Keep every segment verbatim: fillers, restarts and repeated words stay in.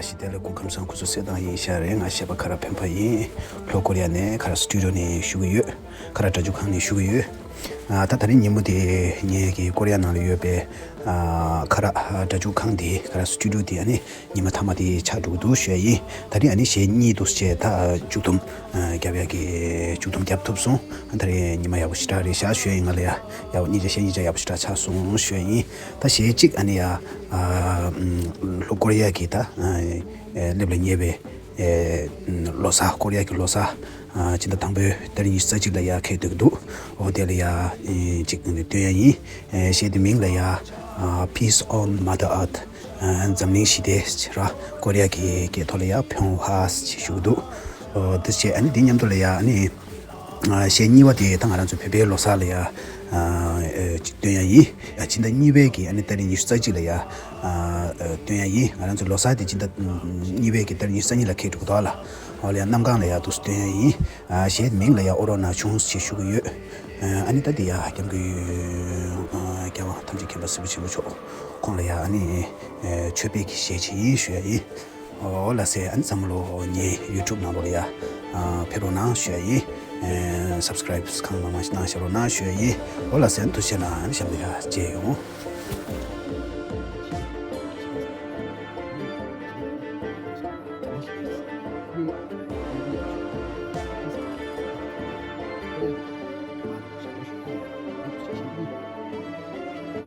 ཞི་བདེ་ལ་སྐུ་ཁམས་བཟང་། སྐུ་གཟུགས་གསལ་ཐང་ཡིན་ཤག་རེད། ང་གཞས་པ་ཁ་རག་འཕེན་པ་ཡིན། ལྷོ་ཀོ་རི་ཡ་ནས་ཁ་རག་སི་ཊུ་ཌི་ཡོ་ནས་ཞུ་གི་ཡོད། ཁ་རག་སྒྲ་འཇུག་ཁང་ནས་ཞུ་གི་ཡོད། ཨ་ད་ད་རིང་ཉིན་མོ་དེ་ངེད་ཀྱི་ཀོ་རི་ཡ་ནང་ལ་ཡོད་པའི་ཨ་ཁ་རག་སྒྲ་འཇུག་ཁང་དེ། ཁ་རག་སི་ཊུ་ཌི་ཡོ་དེ་ཨ་ནི་ཉི་མ་མཐའ་མ་དེ་ཆགས་འགྲོ་གི་འདུག་ཞུ་ཡ་ཡིན། ད་རིང་ཨ་ནི་གཞས་གཉིས་འདུག་སེ་བྱས། ད་མཇུག་སྡོམ་ཨ་རྒྱབ་ཡ་གི་མཇུག་སྡོམ་རྒྱབ་ཐུབ་སོང་། ཨ་ད་རིང་ཉི་མ་ཡག་པོ་ཞེ་དྲག་རེད་ཤག་ཞུ་ཡ་ཡིན། ང་ལ་ཡ་ཡག་པོ་གཉིས་ཆ་གཞས་གཉིས་ཆ་ཡག་པོ་ཞེ་དྲག་ཆགས་སོང་ཞུ་ཡ་ཡིན། ད་གཞས་གཅིག་ཨ་ནི་ཡ་ཨ་ལྷོ་ཀོ་རི་ཡ་གི་ད་ཨ་ཨེ་སླེབས་ལ་ཉེ་བའི་ཨེ་ལོ་གསར། ཀོ་རི་ཡ་གི་ལོ་གསར་ཨ་སྤྱི་ཟླ་དང་པོའི་ཏ་རིག་ཉི་ཤུ་རྩ་གཅིག་ལ་ཡ་འཁེལ་སྡོད་ཀྱི་འདུག་འོ་དེ་ལ་ཡ་ཨེ་གཅིག་སྟོན་ཡ་ཡིན། ཨེ་གཞས་དེ་མིང་ལ་ཡ་ཨ་Peace on Mother Earth། ཨ་འཛམ་གླིང་ཞི་བདེ་ཟེར་ར། ཀོ་རི་ཡ་གི་སྐད་ཐོག་ལ་ཡ་ཕིའོ་ཧྭ་ཟེར་ཞུ་གི་འདུག་འོ་དེ་བྱས། ཨ་ནི་དེ་མཉམ་དུ་ལ་ཡ་ཨ་ནི་ཨ་གཞས་གཉིས་པ་དེ་ད་ང་རང་ཚོ་བོད་པའི་ལོ་གསར་ལ་ཡ་ཨ་ཨ་ཅིག་སྟོན་ཡ་ཡིན། ཨ་སྤྱི་ཟླ་གཉིས་པའི་གི་ཨ་ནི་ཏ་རིག་ཉི་ཤུ་རྩ་གཅིག་ལ་ཡ་ཨ་ཨ་སྟོན་ཡ་ཡིན། ང་རང་ཚོ་ལོ་གསར་དེ་སྤྱི་ཟླ་གཉིས་པའི་གི་ཏ་རིག་ཉི་ཤུ་རྩ་གཉིས་ལ་འཁེལ་འགྲོ་གི་འདུག་ཨ་ལ། འོ་ལ་ཡ་གནམ་གང་ལ་ཡ་འདུག་སྟོན་ཡ་ཡིན། ཨ་གཞས་མིང་ལ་ཡ་ཨོ་རོ་ན་ཆུང་ཞེས་ཞུ་གི་ཡོད། ཨ་ནི་ད་དེ་ཡ་སྐྱབས་མགོན་ཨ་རྒྱལ་དབང་ཐམས་ཅད་མཁྱེན་པ་སྲིད་པ་ཆེན་པོ་མཆོག་ཁོང་ལ་ཡ་ཨ་ནི་ཨ་མཆོད་པའི་གི་གཞས་ཅིག་ཡིན་ཞུ་ཡ་ཡིན། འོ་ལགས་སེ། ཨ་ནི་ཚང་མ་ལོ་ངའི་ཡུ་ཊུབ་ནང་ལོགས་ལ་ཡ་ཨ་ཕེབས་རོགས་གནང་ཞུ་ཡ་ཡིན། ཨ་སབ་སི་ཀ་རའིབ་གང་ལ་མ་གནང་བཞག་རོགས་གནང་ཞུ་ཡ་ཡིན། འོ་ལགས་སེ། ཨ་ནི་ཐུགས་རྗེ་གནང་། ཨ་ནི་གཤམ་ལ་ཡ་མཇལ་ཡོང་།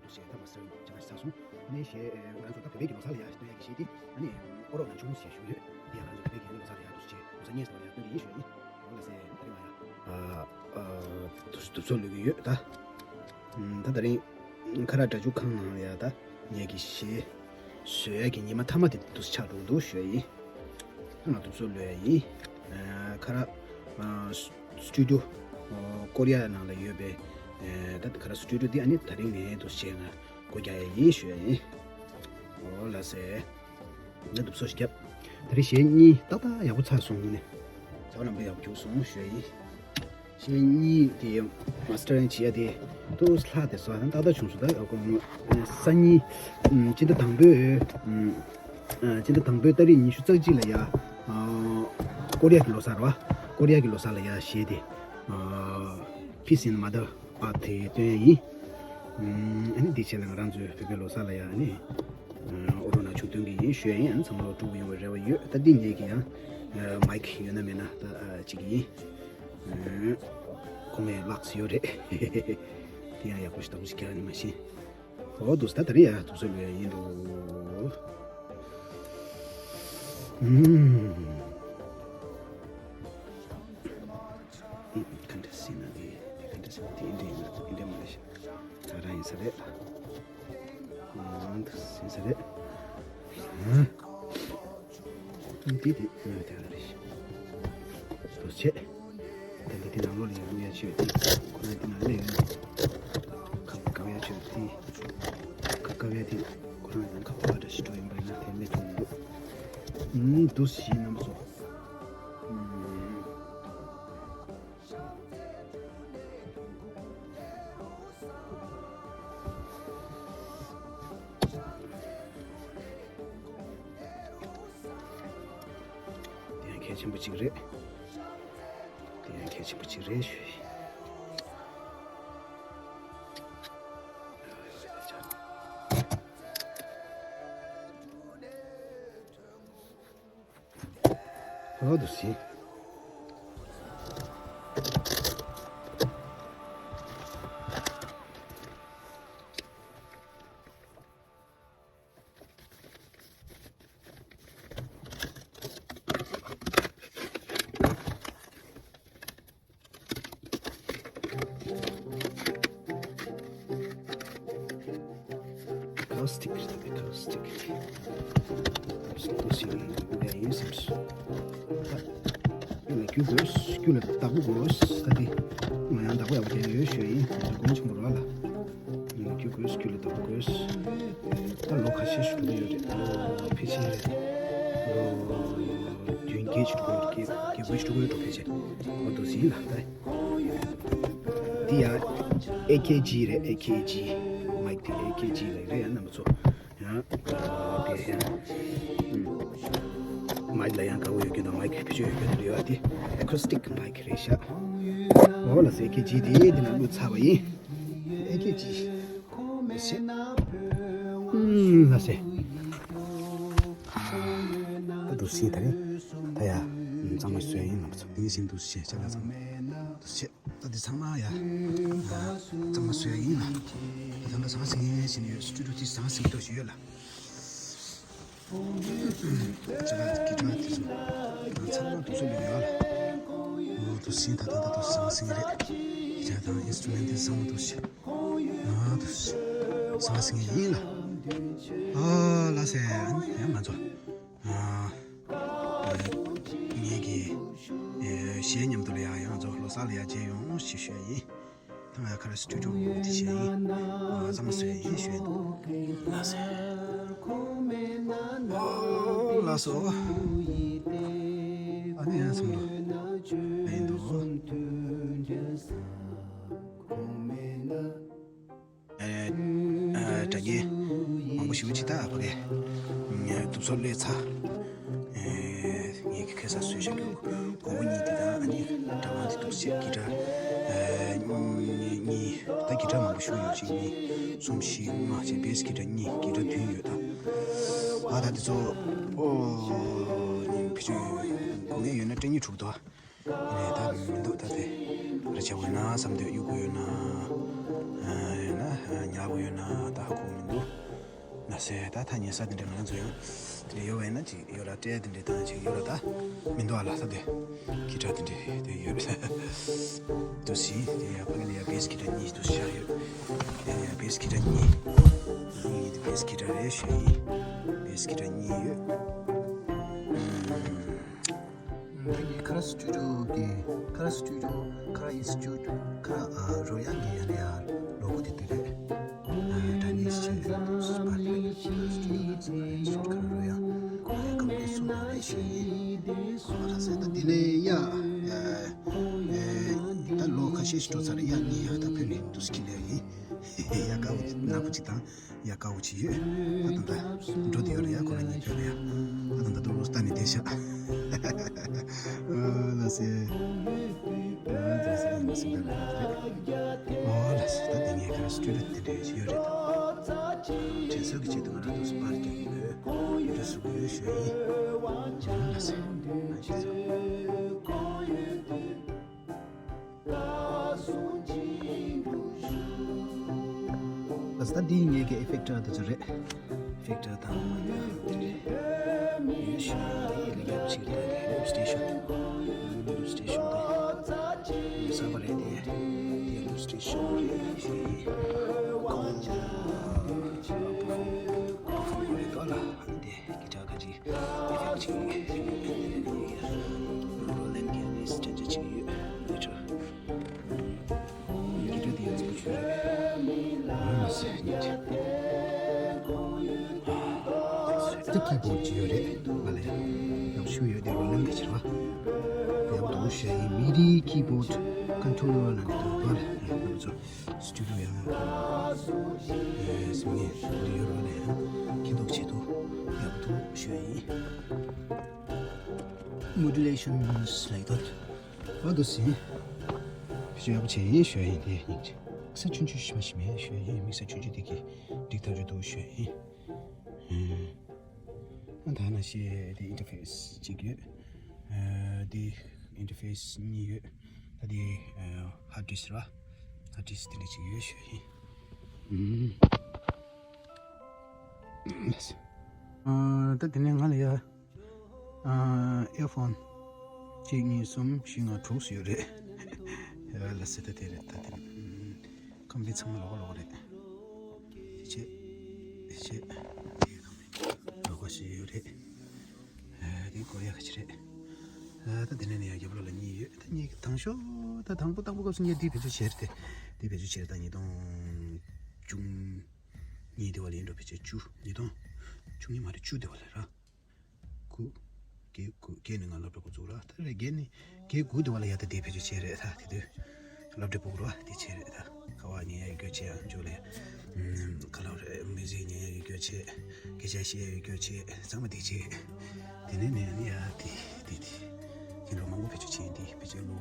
ཞེས་ཐ་མ་སར་ཅང་ཤ་སོང་། ནས་ཞེས་ང་ཚོ་ད་བོད་པའི་གི་ལོ་གསར་ལ་ཡ་སྟོན་ཡ་གི་ཞེས་ཏེ། ཨ་ནི་ཨོ་རོག་ན་ཆུང་ཞེས་ཞུ་ཡོད། དེ་ཡང་ང་ཚོ་བོད་པའི་གི་ལོ་གསར་ལ་ཡ་འདུག་ཅེས་ལོ་གསར་ཉེས་སོང་ཡ་སྟོན་གི་ཡིན་ཞུ་ཡིན། འོ་ལ་སེ་ད་རིང་ང་ཡ་ཨ་ཨ་དུ་དུ་ཚོ་ལུས་གི་ཡོད་ད། ད་ད་རིང་ཁ་རག་སྒྲ་འཇུག་ཁང་ནང་ལ་ཡ་ད་ངེད་ཀྱི་གཞས་བཟོ་ཡ་གི་ཉི་མ་མཐའ་མ་དེ་འདུག་ཆགས་འགྲོ་འདུག་ཞུ་ཡ་ཡིན། ང་དུ་ཚོ་ལུས་ཡ་ཡིན། ཁ་རག་སི་ཊུ་ཌི་ཡོ། ཨོ་ཀོ་རི་ཡ་ནང་ལ་ཡོད་པའི་ཨེ་ད་ག་ར་སི་ཊུ་ཌི་ཡོ་འདི་ཨ་ནི་ད་རིང་ནས་འདུག་བྱས་ང་སྒོ་རྒྱག་ཡ་ཡིན་ཞུ་ཡ་ཡིན། ཨོ་ལ་སེ། ང་འདུག་སོ་ཞིག་རྒྱབ། ད་རིང་གཞས་གཉིས་ཏག་ཏག་ཡག་པོ་ཚར་སོང་ནས། ཚ་བ་ལམ་པ་ཡག་པོ་རྒྱུགས་སོང་ཞུ་ཡ་ཡིན། གཞས་གཉིས་དེ་མ་སི་ཊ་རིང་བྱེད་ཡ་དེ་ཏོག་ཙམ་ལྷག་དེ་སོ་ད་ཏག་ཏག་བྱུང་སོང་ད། ཨོ་ཀོ་སང་ཉིན་སྤྱི་ཟླ་དང་པོའི། ཨ་སྤྱི་ཟླ་དང་པོའི་ཏ་རིག་ཉི་ཤུ་རྩ་གཅིག་ལ་ཡ། ཨ་ཀོ་རི་ཡ་གི་ལོ་གསར་རེད་བ། ཀོ་རི་ཡ་གི་ལོ་གསར་ལ་ཡ་གཞས་དེ། ཨ་Peace in Mother Earth དེ་སྟོན་ཡ་ཡིན། ཨ་ནི་དེ་བྱས་ལ་ང་རང་ཚོའི་བོད་པའི་ལོ་གསར་ལ་ཡ་ཨ་ནི། ཨོ་རོག་ན་ཆུང་སྟོན་གི་ཡིན་ཞུ་ཡ་ཡིན། ཨ་ནི་ཚང་མ་ལོ་སྤྲོ་པོ་ཡོང་བའི་རེ་བ་ཡོད། ད་འདི་ངེད་ཀྱི་ཡང་མའིག་ཡོད་ན་མེད་ན་ད་གཅིག་ཡིན། ཁོང་ངའི་ལགས་ཡོད་རེད། དེ་ཡང་ཡག་པོ་ཞིག་ད་གོ་ཞིག་རྒྱག་ནི་མ་ཤེས། ཨོ་འདུག་སེ་ད་ད་རེས་ཡ་འདུག་སེ་ལོས་ཡ་ཡིན་འདུག་ཨུམ། ག་འདྲ་ཟེར་ན་དེ་དེ་ག་འདྲ་ཟེར་ན་དེ་འདྲ་ཡིན་ན་དེ་འདྲ་མ་རེད་ཤག་ད་རང་ཡིན་ས་རེད། ཨུམ་འདུག་སེ་ཡིན་ས་རེད། ཨུམ། འདི་དེ་ཨུམ་དེ་ལ་རེད་ཤག་འདུག་སེ་བྱས། ད་ལྟ་དེ་ནང་ལོགས་ལ་ཡང་ཡ་ཆོས་དེ་ཁོ་རང་དེ་ནང་སླེབས་ཡོད། ཁ་ཁ་བ་ཡ་ཆོས་དེ་ཁ་ཁ་བ་ཡ་དེ་ཁོ་རང་ཡང་ཁ་བ་འདྲ་ཞིག་འགྲོ་ཡིན་པ་ཡིན་ན་དེ་སླེབས་ཐུབ་མི་འདུག་ཨུམ་འདུག་སེ་རྣམ་པ་ཚོ། ཨུམ། དེ་ཡང་གལ་ཆེན་པོ་གཅིག་རེད། དེ་ཡང་གལ་ཆེན་པོ་གཅིག་རེད་ཞུ་ཡིན། ཨོ་འདུག་སེ། Acoustic རེད། Acoustic རེད། Acoustic ཡིན་བསམ་སོང་། ཡིན་ལ་རྒྱུ་དགོས། རྒྱུ་ལ་བདག་པོ་དགོས། ད་དེ་ང་ཡང་བདག་པོ་ཡག་པོ་རྒྱག་ཡོད་ཞུ་ཡིན། དགོངས་ཆེན་པོ་རོགས་ལ། ཡིན་ལ་རྒྱུ་དགོས། རྒྱུ་ལ་བདག་པོ་དགོས། ད་ལོ་ཁ་ཤས་ཤིག་འགྲོ་གི་ཡོད་རེད། ལོ་ཕལ་ཆེར་རེད། ལོ་བདུན་བརྒྱད་ཅིག་འགྲོ་གི་ཡོད་རེད། བརྒྱད་དགུ་ཅིག་འགྲོ་གི་ཡོད་འགྲོ་ཕལ་ཆེར། འོ་འདུག་སེ་ཡིན་ལ་ད། འདི་ཡང་ཨེ་ཀེ་ཇི་རེད། ཨེ་ཀེ་ཇི། མའིག་དེ་ཨེ་ཀེ་ཇི་ལབ་རེད་ཡ་རྣམ་པ་ཚོ། ཡང་དེ་ཡང་། མའིག་ལ་ཡང་དགའ་བོ་ཡོད་རྒྱུ་དང་མའིག་ཕལ་ཆེར་ཡོད་རྒྱུ་དེ་འདྲ་ཡོད་པ་དེ་ཨེ་ཁུ་སི་ཊིག་མའིག་རེད་ཤག་འོ་ལགས་སོ། ཨེ་ཀེ་ཇི་དེ་འདི་ནང་བླུགས་ཚར་བ་ཡིན། ཨེ་ཀེ་ཇི། ལགས་སོ། ད་འདུག་སེ་ད་རེད། ད་ཡ། གཙང་མ་བཟོས་ཡིན་ལབ་སོང་། དེ་བཞིན་འདུག་སེ་ཅ་ལག་ཚང་མ་འདུག་སེ། ད་འདི་ཚང་མ་ཡ། གཙང་མ་བཟོས་ཡིན་ལ། ད་ལྟ་ཟང་ཟིང་ངེ་ཟིན་ཡོད། སི་ཊུ་ཌི་ཡོ་དེ་ཟང་ཟིང་ཏོག་ཞིག་ཡོད་ལ། ཅ་ལག་གི་ཊར་དེ་ཚོ། ང་ཚང་མ་འདུག་སེ་ལ་ཡོད་ལ། འོ་འདུག་སེ་ད་ད་ད་འདུག་ཟང་ཟིང་རེད། ཀི་ཊར་དང་ཨིན་སི་ཊུ་མེན་ཊི་དེ་ཚང་མ་འདུག་སེ། ང་དུ་ཟ་ཟིན་ཡིན་ལ། ཨ་ལ་སེ་ཡང་ང་ཚོ་ཨ་ངེད་ཀྱི་ཨེ་གཞས་མཉམ་དུ་ལ་ཡང་ཡང་ཚོ་ལོ་གསར་ལ་ཡང་མཇལ་ཡོང་ཞེས་ཞུ་ཡ་ཡིན། ད་ང་ཡ་ཁ་ར་སི་ཊུ་ཌི་ཡོ་དེ་བྱས་ཡིན། ཨ་ཙམ་བཟོས་ཡིན་ཞུ་ཡ་འདུག་ལ་སེ། ཨོ་ལ་སོ། ཨ་ནི་ཡང་སོང་ལ་ཡིན་འདུག་ཨ་ཨ་དྲ་རྒྱའི་མང་པོ་ཞིག་ཅིག་ད་ཕ་གི་ཨ་དུབ་སོ་ལས་ཚ། ཨ་ངེད་ཀྱི་ཁ་སང་བཟོས་བཞག་གི་སྒོར་མོ་གཉིས་དེ་དང་ཨ་ནི་དྲ་བ་འདི་འདུག་སེ་ཀི་ཊར་ཨ་གཉིས་ད་ཀི་ཊར་མང་པོ་ཞིག་ཡོད། གཅིག་གཉིས་གསུམ་བཞི་ལྔ་བཅས་བེ་སི་ཀི་ཊར་གཉིས་ཀི་ཊར་བདུན་ཡོད་ད། ཨ་ད་འདི་ཚོ་ཨོ་ཕི་ཆུ་སྒོར་མོ་ཡོད་ན་སྤྲད་ཉིས་དྲུག་འདུག་ཨ། ཡིན་ནའི་ད་མི་འདུག་ད་དེ་རེ་བྱ་དགོས་ན་བསམ་འདོད་གཡུག་དགོས་ཡོད་ན། ཨ་ཡིན་ན་ཨ་ཉར་དགོས་ཡོད་ན་ད་ཧ་གོ་མི་འདུག་ན་ཟེར། ད་ཐ་སྙད་ས་དེ་འདྲ་ང་ཚོ་ཡང་དེ་འདྲ་ཡོད་པ་ཡིན་ན་ཅིག་ཡོད་ལ་སྤྲད་དེ་འདྲ་དང་ཅིག་ཡོད་ལ་ད་མི་འདུག་ཨ་ལ་ད་དེ་ཀི་ཊར་དེ་འདྲ་དེ་ཡོད་དུ་སི་དེ་ཡ་ཕ་གི་ལ་ཡ་བེ་སི་ཀི་ཊར་གཉིས་དུ་སི་བཞག་ཡོད། དེ་ཡ་བེ་སི་ཀི་ཊར་གཉིས་ང་ཡི་དེ་བེ་སི་ཀི་ཊར་རེད་ཞུ་ཡིན། བེ་སི་ཀི་ཊར་གཉིས་ཡོད། ད་ངས་ཁ་ར་སི་ཊུ་ཌི་ཡོ་གི་ཁ་ར་སི་ཊུ་ཌི་ཡོ་ཁ་ར་ཨིན་སི་ཊི་ཊུཊ་ཁ་ར་ཨ་རོལ་དབྱངས་ཀྱི་ཡ་ལ་ཡ་ལོ་གོ་དེ་དེ་རེད། ཨ་དྲ་ཉིས་ཤེས་སུ་པར་ཁ་ར་ཨིན་སི་ཊི་ཊུཊ་ཁ་ར་ཨ་རོལ་དབྱངས་ཁ་ར་ཨ་ཀམ་ཀི་སུ་ལ་རེད་ཤེས་ཡིན། ཁོ་ར་ཟེར་ད་དེ་ལས་ཡ་ཨ་ད་ལོ་ཁ་ཤས་ཤིག་འགྲོ་ཚར་ཡ་ངས་ཡ་ད་ཕེབས་ནས་དུ་སི་ཁི་ལས་ཡིན། ཡ་དགའ་བོ་ནག་པོ་ཅིག་དང་། ཡ་དགའ་བོ་ཅིག་ཡོད། ད་ད་ད་འགྲོ་དེ་ཡོད་རེད་ཡ། ཁོ་རང་གཉིས་ཕེབས་རེད་ཡ། ད་ད་ད་དུ་ལོ་ལྟ་ནས་བསྡད་ཤག་ཨོ་ལ་སེ། ཨོ་ལ་སེ་ཡིན་ན་སེམས་པ་རེད་རེད། ཨོ་ལ་སེ་ད་དེ་ངས་ཁ་ར་སི་ཊུ་ཌི་ཡོ་དེ་འདྲ་ཡོད་རེད་ད། དྲན་གསོ་གི་ཆེད་དུ་ང་རང་དུ་སུ་པར་རྒྱག་གི་ཡོད། འདྲ་སུ་གི་ཡོད་ཞུ་ཡིན། ཨོ་ལ་སེ། ད་ལྟ་འདི་ངེད་ཀྱི་ཨེ་ཕེག་ཊར་དེ་ཚོ་རེད། ཨེ་ཕེག་ཊར་དང་ཡང་དེ་རེད། ཡོད་ཤོད་ཡ་དེ་ཡི་ལ་རྒྱབ་ཅིག་དང་དེ་ལུབ་སི་ཊེ་ཤོན། ལུབ་སི་ཊེ་ཤོན་དང་། གསར་པ་རེད་དེ། དེ་ལུབ་སི་ཊེ་ཤོན་རེད་དེ། ཁོང་ཚོ་ཕུ་ཕུ་ཕུ་ཕུ་རེད་དོ་ལ་དེ་གི་ཏྲ་ཁ་ཅིག་ཨེ་ཕེག་ཅིག་ཡོད། རོ་ལེན་གྱི་ནི་སི་ཊེན་ཇི་ཅིག་ཡོད། ལི་ཊར། ལི་ཊར་དེ་ཡང་ཚུགས་ཆོད་རེད། ཨ་མ་སེ་ཉིད། ད་ཀི་བོར་ཌི་ཅིག་ཡོད་རེད། ང་ལ་ཡང་ཡག་ཤོས་ཡོད་དེ་རོ་ལེན་གྱི་ཕྱིར་བ། ཡག་པོ་འདུག་ཤ་ཡི་མི་རི་ཀི་བོར་ཌི་ཀོན་ཊོ་རོ་ལ་འདི་འདུག་པ་ལ་ཡང་ང་ཚོ། སི་ཊུ་ཌི་ཡོ་ཡང་ཡོད། ཨེ་སི་ངས་སི་ཊུ་ཌི་ཡོ་རོ་ལ་ཡང་ཁེ་ཐོག་ཆེད་དུ་ཡག་པོ་འདུག་ཞུ་ཡ་ཡིན། མོ་ཌུ་ལེ་ཤོན་ལའིག་ཐེཊ། ཨ་འདུག་སེ་ཡིན། ཕྱི་ཡག་པོ་བྱས་ཡིན་ཞུ་ཡ་ཡིན། དེ་ཡིན་གྱི་དམིགས་བསལ་ཆུང་ཆུང་ཞིག་མ་ཞིག་མེད་ཞུ་ཡ་ཡིན། དམིགས་བསལ་ཆུང་ཆུང་དེ་གི་འགྲིག་ཐག་ཆོད་འདུག་ཞུ་ཡ་ཡིན། ཨ་ད་ན་ཤེས་དེ་ཨིན་ཊར་ཕེ་སི་གཅིག་ཡོད། ཨ་དེ་ཨིན་ཊར་ཕེ་སི་གཉིས་ཡོད། ད་དེ་ཧརཌ་ཌིསྐ་ར། ཧརཌ་ཌིསྐ་དེ་འདྲ་གཅིག་ཡོད་ཞུ་ཡིན། ཨ་ད་དེ་ནས་ང་ལ་ཡ་ཨ་ཨེར་ཕོན་གཅིག་གཉིས་གསུམ་བཞི་ལྔ་དྲུག་ཡོད་རེད། ཡ་ལ་སེ་ད་དེ་རེད། ད་དེ་ཁམ་པི་ཚང་མ་ལོགས་ལོགས་རེད། དེ་བྱས་དེ་བྱས་དེ་ཁམ་པི་ལོགས་ཤིག་ཡོད་རེད། ཨ་དེ་ཀོ་རི་ཡ་ཁ་ཆེ་རེད། ཨ་ད་དེ་ནས་ནི་ཡ་རྒྱབ་ལོགས་ལ་གཉིས་ཡོད། ད་གཉིས་ཀྱི་དང་ཤོས་ད་དང་པོ་དང་པོ་སྐབས་སུ་ངས་འདི་བེད་སྤྱོད་བྱས་རེད་དེ། འདི་བེད་སྤྱོད་བྱས་རེད། ད་ཉིས་སྟོང་བཅུ་གཉིས་དེ་བ་ལ་ཡིན་འགྲོ། བེད་སྤྱོད་བཅུ། ཉིས་སྟོང་བཅུ་གཉིས་མ་རེད། བཅུ་དེ་བ་ལ་ར། དགུ། བརྒྱད་དགུ་བརྒྱད་ནས་ང་སློབ་གྲྭ་འགོ་བཙུགས་ར། ད་རེད་བརྒྱད་ནས་བརྒྱད་དགུ་དེ་བ་ལ་ཡ་ད་དེ་བེད་སྤྱོད་བྱས་རེད། ད་དེ་དུས་སློབ་གྲྭ་ཕྲུ་གུ་ར་དེ་བྱས་རེད། ད་ཁ་པར་ཉན་ཡ་ཡོད་རྒྱུ་བྱས། ཨ་མཆོག་ལ་ཡ་ཁ་ལོ་རེད། མི་ཟིག་ཉན་ཡ་ཡོད་རྒྱུ་བྱས། སྐད་ཆ་བཤད་ཡ་ཡོད་རྒྱུ་བྱས། ཚང་མ་དེ་བྱས། དེ་ནས་ནས་ནི་ཡ་དེ་དེ་དེ་དེ་ལོ་མང་པོ་བེད་སྤྱོད་བྱས་ཡིན། དེ་ཕལ་ཆེར་ལོ་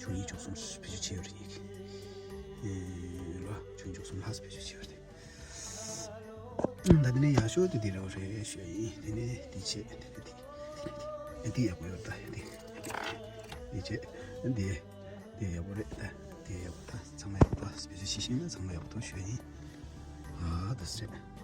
ཆུང་ཡིག་བཅུ་གསུམ་བེད་སྤྱོད་བྱས་ཡོད་རེད། ཡིན་ལོ་ཆུང་བཅུ་གསུམ་ལྷག་བེད་སྤྱོད་བྱས་ཡོད་རེད། ད་དེ་ནས་ཡག་ཤོས་དེ་དེ་རེད་རེད་ཞུ་ཡིན། དེ་ནས་དེ་བྱས་དེ་ནས་དེ་དེ་ཡག་པོ་ཡོད། ད་དེ་དེ་བྱས་དེ་དེ་ཡག་པོ་རེད། ད་དེ་ཡག་པོ། ད་ཚང་མ་ཡག་པོ། བེད་སྤྱོད་བྱེད་ཤེས་ན་ཚང་མ་ཡག་པོ་འདུག་ཞུ་ཡིན། ཨ་ད་སྲིད།